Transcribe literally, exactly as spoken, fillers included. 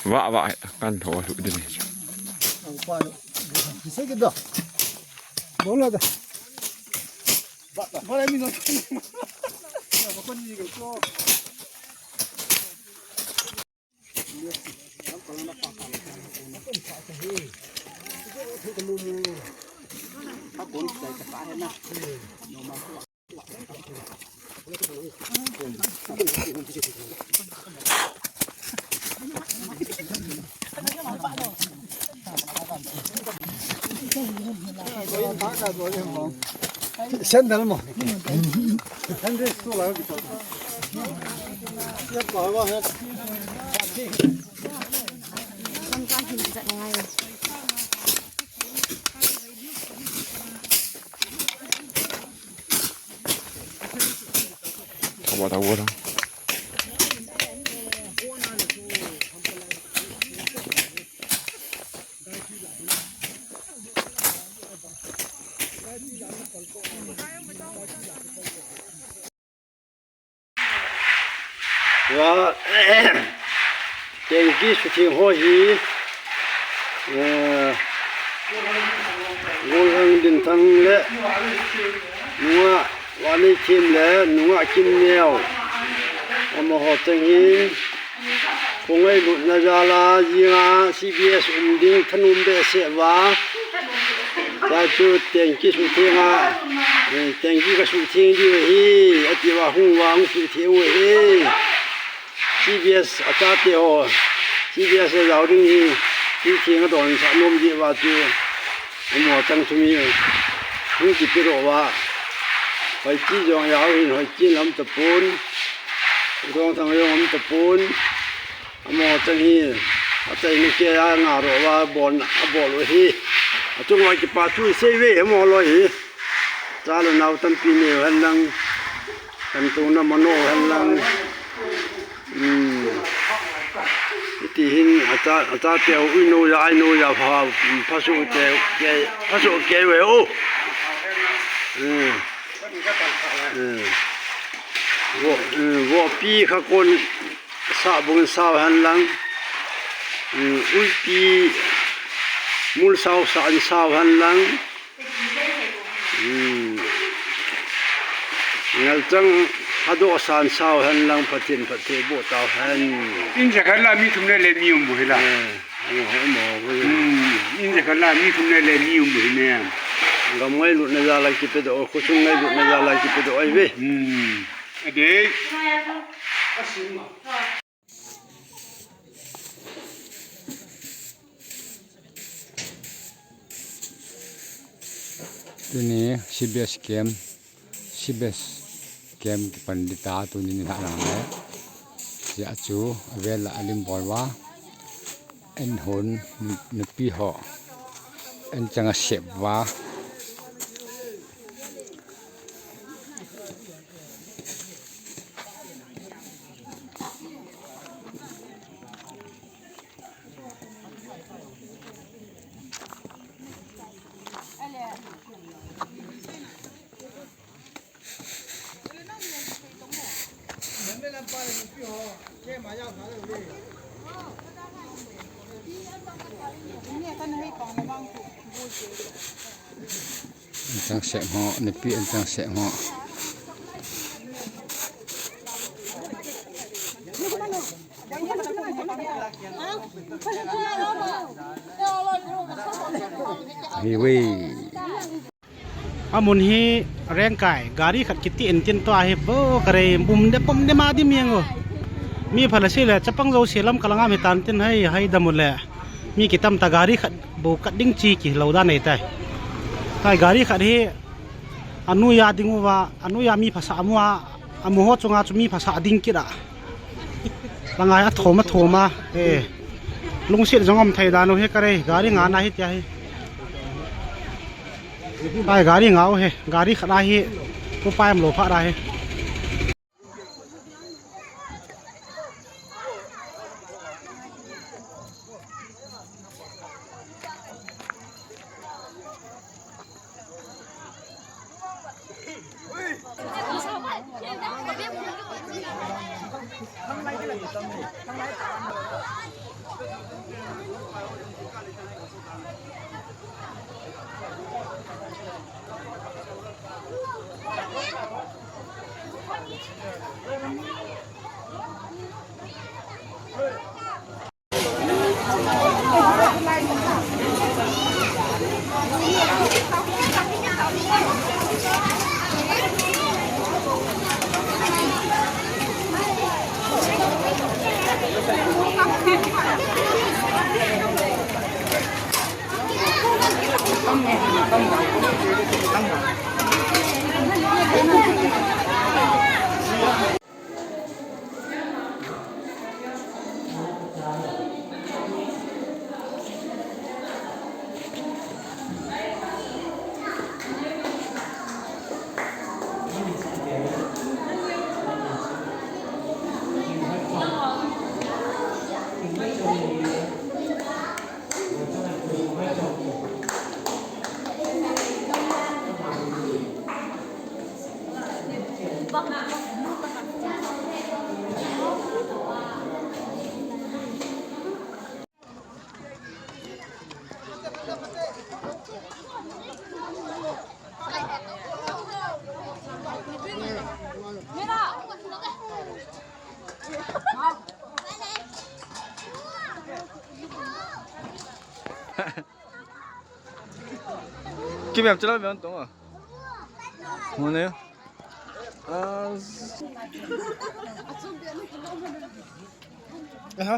Vah, vah, kan tho lu din. Sandal mo. Wa, tengki sutheng ho hi, eh, Golhang Dinthang le nungah Vanneithem le nungah Kimneo, amaho chang hin, khongailutna jal a jinga C B S um ding thanom behseh uva, chua chu tengki sutheng a, eh, tengki kasutheng diu ahi, atiuva hung uva hung sutheng u ahi. C B S achate ho, C B S a jao ding hi, sutheng adonsah nom diu va chu, amaho chang thum hi hung kipedoh uva, Hoiti jong ajao hin, Hoiti lam tapon, Rongthang jong um tapon, amaho chang hi, achaina keiya ngadoh uva, bolna abol u ahi. Achunguva kipa thu isei uve, amaho loi hi. Cha le nao tampi neiu hen lang, kantouna manoh hen lang. Hmm. Hiti hin acha, achateu, uinouya, ainouya pha, phasoh kei, kei, phasoh kei uve o. Hmm. Hmm. Vo, hmm, vohpi khakon sah bung sao hen lang. Hmm, uipi mul sao sah in sao hen lang. Hmm. Ngalchang hadoh san sao hen lang, Pathen phatthei boh tau hen. In jakhat la mi thum le le mi um bu hi la. Eh, eh, eh, mo bu hi. Hmm. In jakhat la mi thum le le mi um bu hi ne. Gam ngailutna jal a kipedoh, khosung ngailutna jal a kipedoh ahiuve. Hmm. Adei. Tuni C B S camp, C B S camp kipan ding ta tuni ni ha lang le. Hia chu avel a alim bol uva. An hon nupi ho. An chang asep uva. An chang sep ho, nupi an chang sep ho. Highway. Amun hi Rengkai, gari khat kiti in tin tua hi bo kare bum de pom de ma di miang o. Mi phala si le chapang jo si lam kalang a mi tan tin hai, hai dam u le. Mi kitam ta gari khat bo kat ding chi kilou dan nei tai. Hai gari khat hi anuiya ding uva, anuiya mi phasah amu a, amu ho chunga chu mi phasah ding kit a. Langai a thom a thom a, eh. Lungset jong um thei dan u hi kare, gari nga na hi tia hi. Ai, gari ngau he, gari khat ahi, pu pa em lo pha da he. Kim em chala me an tong a. Mo ne. Ah. Aha.